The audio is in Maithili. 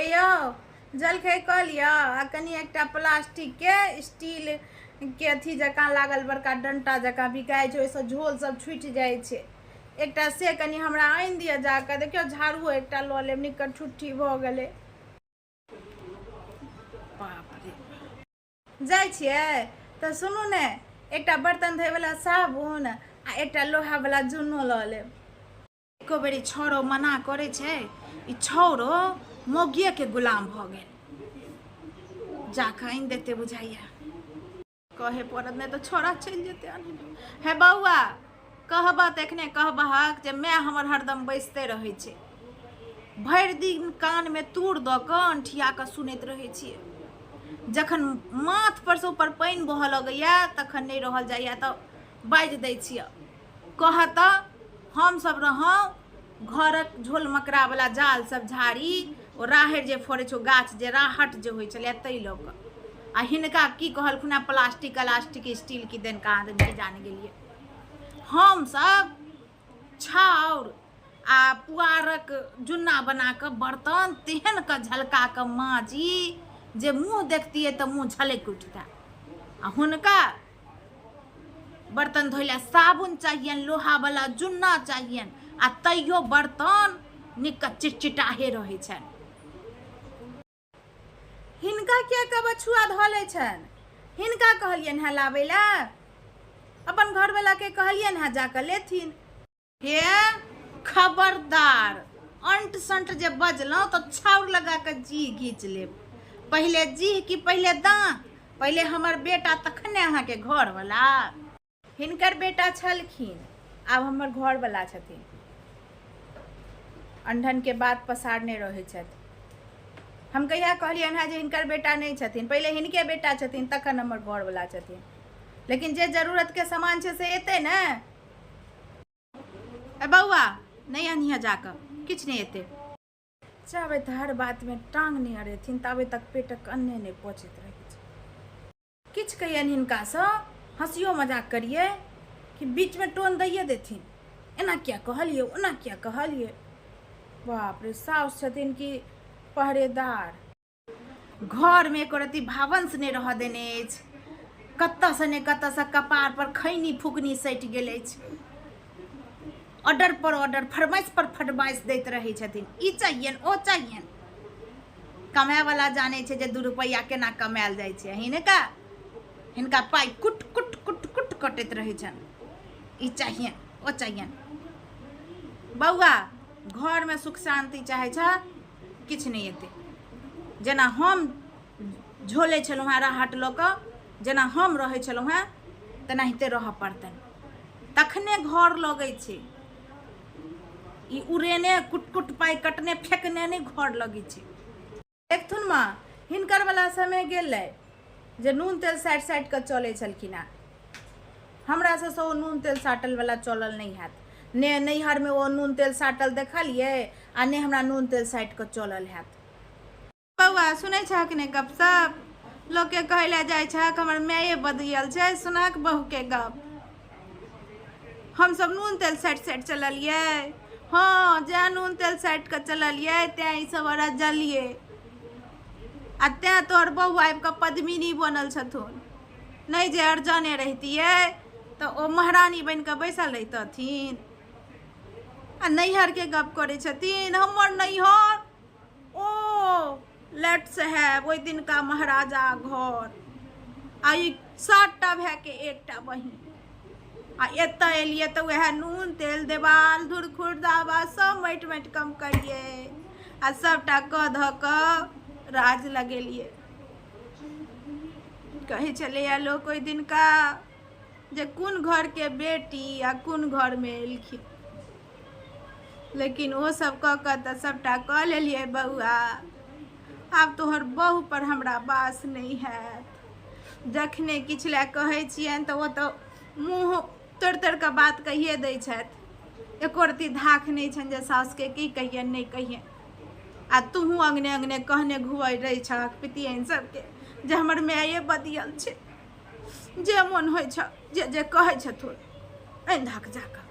हे यौ, जलखै कऽ लिअ आ कनि एकटा प्लास्टिकके स्टीलके अथी जकाँ लागल बड़का डण्टा जकाँ बिकाइ छै, ओहिसँ झोल सब छुटि जाइ छै। एकटा से कनि हमरा आनि दिअ जाकऽ। देखियौ, झाड़ुओ एकटा लऽ लेब, निक्कर ठुट्ठी भऽ गेलै। बाप रे, जाइ छियै तऽ सुनू ने, एकटा बर्तन धोयवला साबुन आ एकटा लोहावला जुन्नो लऽ लेब। एको बेरी छौड़ो मना करै छै, ई छौड़ो मौगिएके गुलाम भऽ गेल। जाकऽ आनि देतै बुझाइया, कहे पड़त, नहि तऽ छौड़ा चलि जेतै आनै। हे बौआ, कहबह तऽ एखने कहबहक जे माय हमर हरदम बैसते रहै छै, भरि दिन कानमे तूर दऽ कऽ अंठिया कऽ सुनैत रहै छियै। जखन माथ पर से ऊपर पानि बहऽ लगैया तखन नहि रहल जाइया तऽ बाजि दै छियै। कह तऽ, हमसभ रहौं घरक झोल मकरावला जाल सब झाड़ी, ओ राहरि जे फड़ै छै, ओ गाछ जे राहट जे होइ छलै ताहि लऽ कऽ, आ हिनका की कहलखुन हेँ, प्लास्टिक अलास्टिक स्टील की देन कहाँ देन, की जान गेलियै। हमसभ छाउर आ पुआरक जुन्ना बना कऽ बर्तन तेहन कऽ झलका कऽ माँजी जे मुँह देखतियै तऽ मुँह झलकि उठतै, आ हुनका बर्तन धोइ लए साबुन चाहियनि, लोहावला जुन्ना चाहियनि, आ तैयो बर्तन नीक चिटचिटाहे रहै छनि। हिनका किया कबछुआ धऽ लै छनि? हिनका कहलियनि हेँ लाबै लए? अपन घरवलाके कहलियनि हेँ जाकऽ लेथिन? हे खबरदार, अंट संट जे बजलहुँ तऽ छाउर लगा कऽ जीह घीच लेब। पहिले जीह कि पहिले दाँत? पहिले हमर बेटा, तखने अहाँके घरवला। हिनकर बेटा छलखिन, आब हमर घरवला छथिन। अंढनके बात पसारने रहै छथि। हम कहिया कहलियनि हेँ जे हिनकर बेटा नहि छथिन? पहिले हिनके बेटा छथिन, तखन हमर घरवला छथिन। लेकिन जे जरूरतके सामान छै से एतै ने। ए बौआ, नहि अनिहे जाकऽ, किछु नहि एतै। जाबे तऽ हर बातमे टांग नहि अड़ेथिन ताबे तक पेटक अन्ने नहि पचैत रहै छै। किछु कहियनि हिनकासँ, हँसियो मजाक करियै कि बीचमे टोन दैए देथिन, एना किया कहलियै, ओना किया कहलियै। बाप रे, साउस छथिन कि पहरेदार। घरमे एको रत्ती भावंश नहि रहऽ देने अछि। कतऽसँ ने कतऽसँ कपार पर खैनी फुकनी सटि गेल अछि। ऑर्डर पर ऑर्डर, फरमाइश पर फरमाइश दैत रहै छथिन, ई चाहियनि, ओ चाहियनि। कमायवला जानै छै जे 2 रुपैआ केना कमायल जाइ छै। हिनका हिनका पाइ कुट कुट कुट कुट कटैत रहै छनि, ई चाहियनि, ओ चाहियनि। बौआ, घरमे सुख शान्ति चाहै छह? किछु नहि एतै। जेना हम झोलै छलहुँ हेँ राहट लऽ कऽ, जेना हम रहै छलहुँ हेँ तेनाहिते रहऽ पड़तनि, तखने घर लगै छै। ई उड़ेने कुट कुट पाइ कटने फेकने नहि घर लगै छै। देखथुन माँ, हिनकर वला समय गेलै जे नून तेल साटि साटि कऽ चलै छलखिन हेँ। हमरा सबसँ ओ नून तेल साटल वला चलल नहि हैत। ने नैहरमे ओ नून तेल साटल देखलियै आ ने हमरा नून तेल साटि कऽ चलल हैत। बौआ, सुनै छहक ने गपशप? लोकके कहै लए जाइ छहक हमर माये बदियल छै। सुनहक बहुके गप, हमसब नून तेल साटि साटि चललियै। हँ, जैं नून तेल साटि कऽ चललियै तैं ई सब अरजलियै, आ तैं तोहर बहु आबि कऽ पद्मिनी बनल छथुन। नहि जे अरजने रहितियै तऽ ओ महारानी बनि कऽ बैसल रहितथिन? आ नैहरके गप करै छथिन, हमर नैहर, ओ let's have ओहि दिनका महाराजा घर, आ ई 7टा भायके एकटा बहिन, आ एतऽ एलियै तऽ उएह नून तेल देवाल धुरखुर दावा सब माटि माटि कम करियै आ सबटा कऽ धऽ कऽ राज लगेलियै। कहै छलैए लोक ओहि दिनका जे कोन घरके बेटी आ कोन घरमे एलखिन। लेकिन ओ सब कऽ कऽ तऽ सबटा कऽ लेलियै। बौआ, आब तोहर बहु पर हमरा बास नहि हैत। जखने किछु लए कहै छियनि तऽ ओ तऽ मुँह तोड़ि तोड़ि कऽ बात कहिए दै छथि। एको रत्ती धाख नहि छनि जे साउसके की कहियनि, नहि कहियनि। आ तूहूँ अङ्गने अङ्गने कहने घुमै रहै छहक पितियनि सबके जे हमर माये बदियल छै। जे मोन होइ छ, जे जे कहै छथुन, आनि धक जाकऽ।